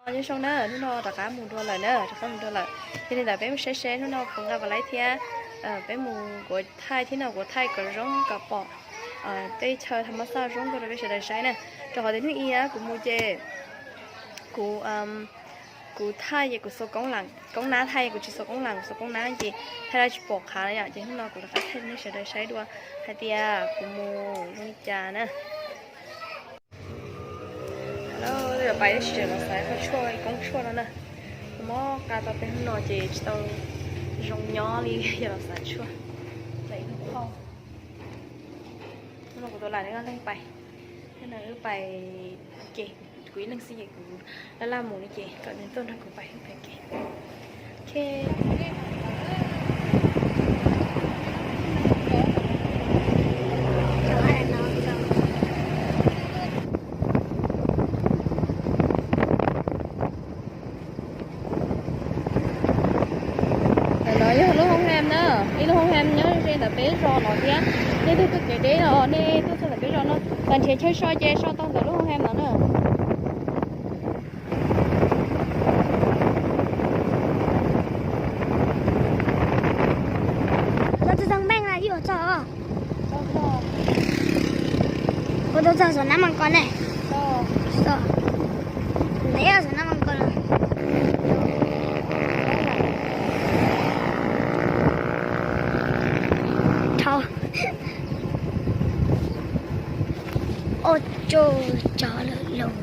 Nyob zoo na, hnub no rov qab mus dua lawm na, rov qab mus dua lawm. Yog li ntawd peb mus saib seb hnub no puas nqa pom laiv thiab, peb mus kuv thaij thiab no, kuv thaij kom zoo kom pom tej chaw tham mas xaj zoo nkauj rau peb sawv daws saib na. Rau qhov tias hnub ib kuv mus ces kuv, kuv thaij ces kuv xuas koob nab thaij, kuv tsis xuas koob lam, kuv xuas koob nab ces thaij tsis pom qhov na yom. Ces hnub no kuv rov qab thaij nej sawv daws saib dua hais tias kuv mus zoo li cas na. Pais tsis tseem los xav qhov tshuaj, koob tshuaj no na. Mob qa tau peb hnub no ces tsis tau zoo nyob li, yog los xav tshuaj. Hnub no kuv tus lam nws leej pais, hnub no wb pais ke, kuv ib leeg xwb ces kuv laj laj mus no ces kom nws tuaj nrog kuv pais wb pais ke. Ntawm no yog lub hoob ham na, ib lub hoob ham nyob ze ntawm peb zos no thiab. Nej tuaj txoj kev deb los nej tuaj txog ntawm peb zos no, tag nrhiav chaw so ces so tau ntawm lub hoob ham no na. Ua tau txog xuas nab mas kos ne. Ntev xuas nab mas kos. Dhau. Ua cas cov lawm los.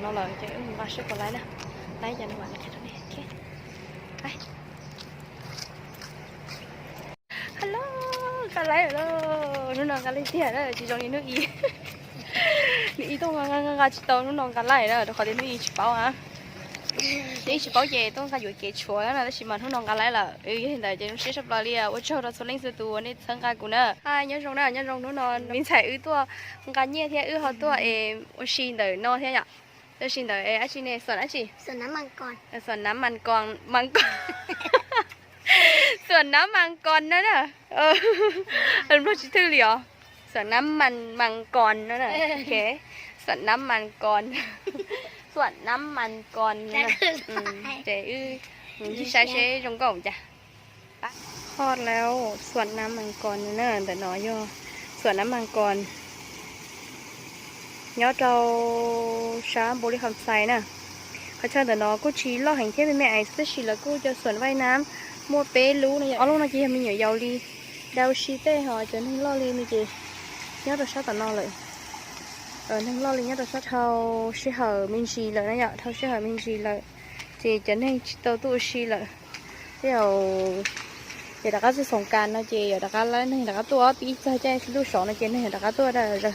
No lawm ces wb mus nqa seb puas laib na. Laib ces no mam li qhia rau nej. Hello, nqa laib lawm lauj. Hnub no nqa laib tiag na, tsis zoo li hnub ib. Hnub ib tuaj nqa nqa nqa tsis tau, hnub no nqa laib na, rau qhov tias hnub ib tsis paub a. Hnub ib tsis paub ces tuaj nqa yuam kev tshuav na, tab sis mas hnub no nqa laib lawm. Yog li ntawd ces zoo siab tshaj plaws li, ua tsaug rau txhua leej txhua tus uas nej txhawb nqa kuv na. Nyob zoo na, nyob zoo, hnub no me ntxhais wb tuaj nqa nyiaj thiab wb ho tuaj es ua si ntawm no thiab yom. Ua si ntawm dab tsi ne, xuam dab tsi? Xuam nab mas kos, mas kos. Xuam nab mas kos no na. Nplog tsis thwj li os. Xuam nab mas mas kos no na. Xuam nab mas kos. Xuam nab mas kos no na. Ces wb ncig saib seb zoo nkauj cas. Hot lawm, xuam nab mas kos no na, ntawm no yog xuam nab mas kos. Nyob rau sab Npaus Lis Kham Xais na. Qhov chaw ntawm no kuj tsis loj heev thiab, me me ais xwb, tab sis lawv kuj cov xuam vaij nab muaj peb lub no yom. Ob lub no ces yog me nyuam yaus li, da ua si tej, ho cov neeg loj li no ces nyob rau sab tom no lawm. Neeg loj li nyob rau sab, dhau sij hawm me ntsis lawm na yom, dhau sij hawm me ntsis lawm ces cov neeg tsis tau tuaj ua si lawm. Tej zaum ces rov qab txog Xoom Kas no ces yuav rov qab, neeg rov qab tuaj, pib txog caij ntuj sov no ces neeg rov qab tuaj da zog.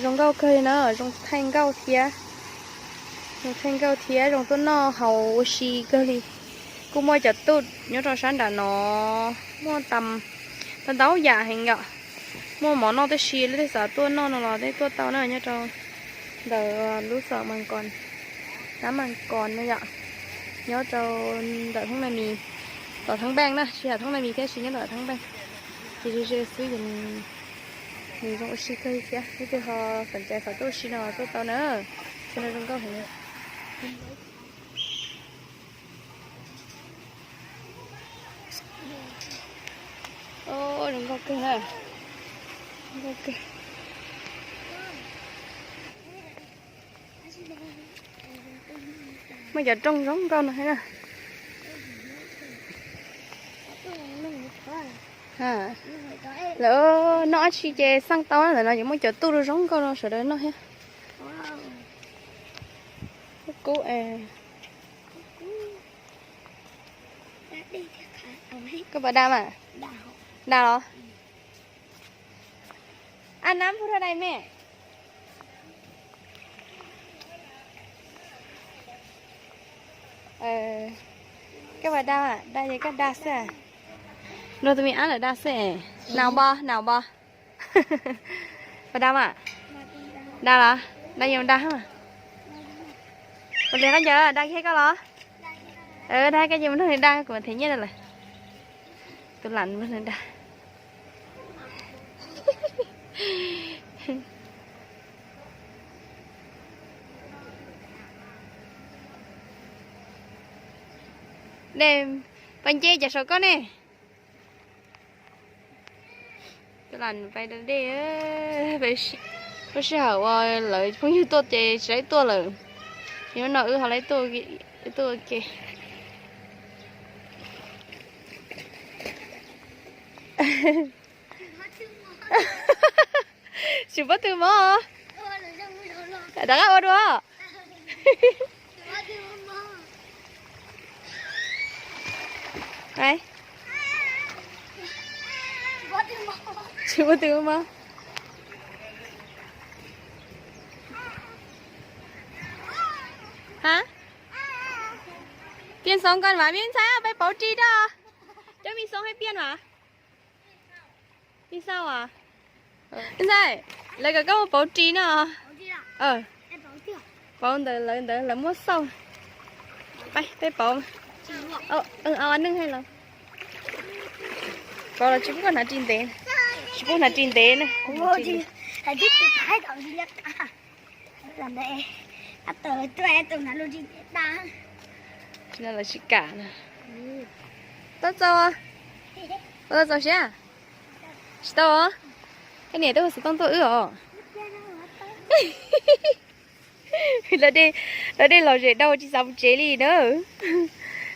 Zoo nkauj kawg li na, zoo thaij nkauj thiab. Zoo thaij nkauj thiab zoo tuaj noj haus ua si kawg li. Kuj muaj cov tuj nyob rau sab nram no, muaj tau ntau yam heev yom. Muaj mov noj tib si, leej twg xav tuaj noj no los nej tuaj tau na, nyob rau ntawm lub xuam mas kos, nab mas kos no yom. Nyob rau ntawm Thoob Nai Mis, tom Thoob Npeej na, tsis yog Thoob Nai Mis thiab, tsis nyob ntawm Thoob Npeej. Ces ze ze xwb ces nws zoo ua si kawg li thiab, leej twg ho xom cai xav tuaj ua si no tuaj tau na. Chaw no zoo nkauj heev. Zoo nkauj kawg na. Zoo nkauj kawg. Muaj cov rooj zoo nkauj no thiab na. Lawv noj dab tsi ces xaj tau na, ntawm no ces muaj cov tuj zoo nkauj no sawv daws noj thiab. Kub, koj puas da mas? Da los? Ab nab pub rau dais me. Koj puas da mas? Da ces koj da xwb. Nrog tus me ab lawm da xwb. Nau npo, nau npo. Puas da mas? Da los? Da yeej da. Ua li koj ncaws da kiag koj los? Dag, koj ces mus nrog nws dag, kuv mam them nyiaj rau lawm. Tus lam mus nrog nws dag. Dej, pab nce cas saum koj ne. Tus lam pais da dej, lub sij hawm uas lawv phooj ywg tuaj ces tsis laib tuaj lawm. Hnub no wb ho laib tuaj, tuaj ua ke. Tsis paub twg mob. Rov qab ua dua. Tsis paub twg mob. Ha, Piaj Xoo, koj mas me ntxhais peb pauv ris rau. Cov me xoo hais Piaj mas. Piaj Xoo as, me ntxhais, lawv kom koj mus pauv ris no. Pauv ntawd, lawv ntawd lawv muab xauj. Peb pauv. Neej hais los pauv los tsis pub koj hnav ris ntev, tsis pub hnav ris ntev na. Tsis no lawv tsis kam na. Tau txaus, tau txaus siab. Tsis tau os. Koj niam twb hu xov tooj tuaj wb os. Los dej los zem dhau tsis xav mus tsev li na.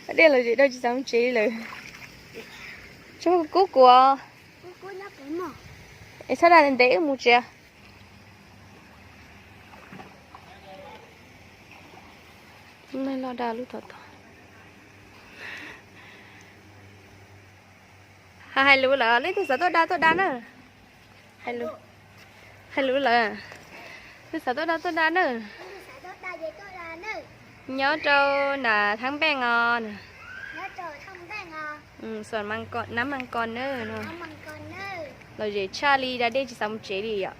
Los dej los zem dhau tsis xav mus tsev li lawm. Tsuas kub kuv. Es txhob da ntev wb mus tsev. Lub neej loj da lub tom tom. Hais lus lawm, leej twg xav tuaj da tuaj da na. Hais lus lawm, leej twg xav tuaj da tuaj da na. Nyob rau na Thab Npeej os. Xuas Nab Mas Kos na. Lom zem tshaj li, da dej tsis xav mus tsev li yom.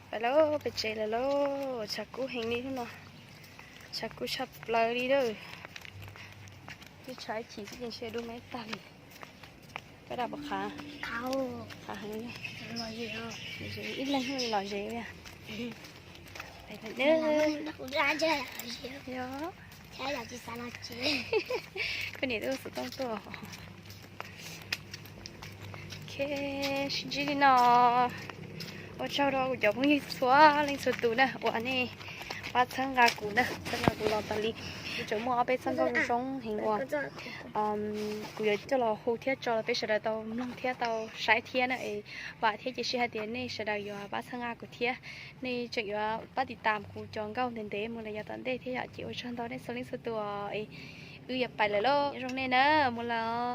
Pais lauj, pem tsev lawm lauj. Tshav kub heev li hnub no, tshav kub tshaj plaws li lawm. Twb tshav ib chim xwb ces ntshe dub me tag li. Koj da puas qhav? Qhav heev. Ib leeg lom zem li. Koj niam twb ua xov tooj tuaj. Ok, sib ntsib li no. Ua tsaug rau kuv cov phooj ywg txhua leej txhua tus na uas nej pab txhawb nqa kuv na, txhawb nqa kuv los tas li. Kuv tseem muaj ob peb txoj nkauj zoo zoo heev uas kuv yuav coj los hu thiab tso los peb sawv daws tau mloog thiab tau saib thiab na. Es vam thiab cia siab hais tias nej sawv daws yuav pab txhawb nqa kuv thiab nej tseem yuav pab tiv tam kuv cov nkauj ntev ntev mus los yav tom ntej thiab yom. Ces ua tsaug ntau nej txhua leej txhua tus, wb yuav pais lawm lauj, nyob zoo nej na, mus lawm.